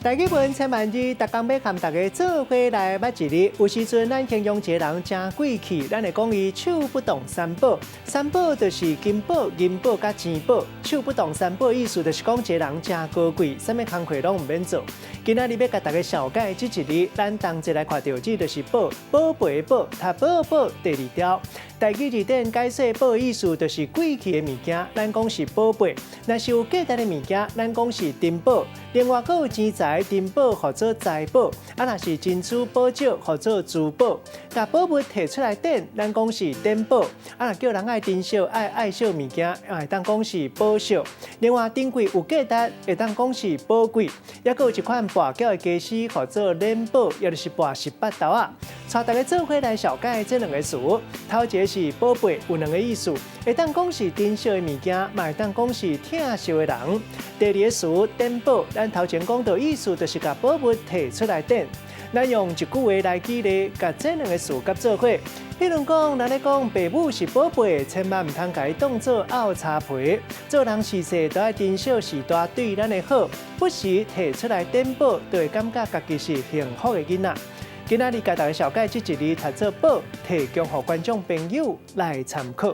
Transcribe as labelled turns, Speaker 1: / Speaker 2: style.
Speaker 1: 台語文千萬字，逐工欲共大家做伙來捌一字。有時陣咱形容一個人誠貴氣，咱會講伊手不動三寶。三寶就是金寶、銀寶佮錢寶。手不動三寶意思就是講一個人誠高貴，啥物工課攏毋免做。今仔日欲共大家紹介這一字，咱同齊來看著這就是寶，寶貝的寶，讀寶寶第二條。台語字典解釋寶意思就是貴氣的物件，咱講是寶貝。若是有價值的物件，咱講是珍寶。另外，閣有錢財珍寶，號做財寶；啊，若是珍珠寶石，號做珠寶。共寶物提出來典，咱講是典寶。啊，若叫人愛珍惜、愛愛惜物件，會當講是寶惜。另外，珍貴有價值，會當講是寶貴。抑閣有一款跋筊的家私，號做輾寶，也就是跋18豆仔。帶大家做伙來紹介這兩个詞，頭一个是寶貝，有兩个意思，會當講是珍惜的物件，嘛會當講是疼惜的人。第二个詞典寶，咱頭前講著意思就是共寶物提出來典。咱用一句話來舉例，共這兩个詞佮做伙。譬如講，咱咧講爸母是寶貝，千萬毋通共伊當做漚柴皮。做人處世都愛珍惜序大對咱的好，不時提出來典寶，就會感覺家己是幸福的囡仔。今仔日共大家紹介這一字，讀做寶，提供予觀眾朋友來參考。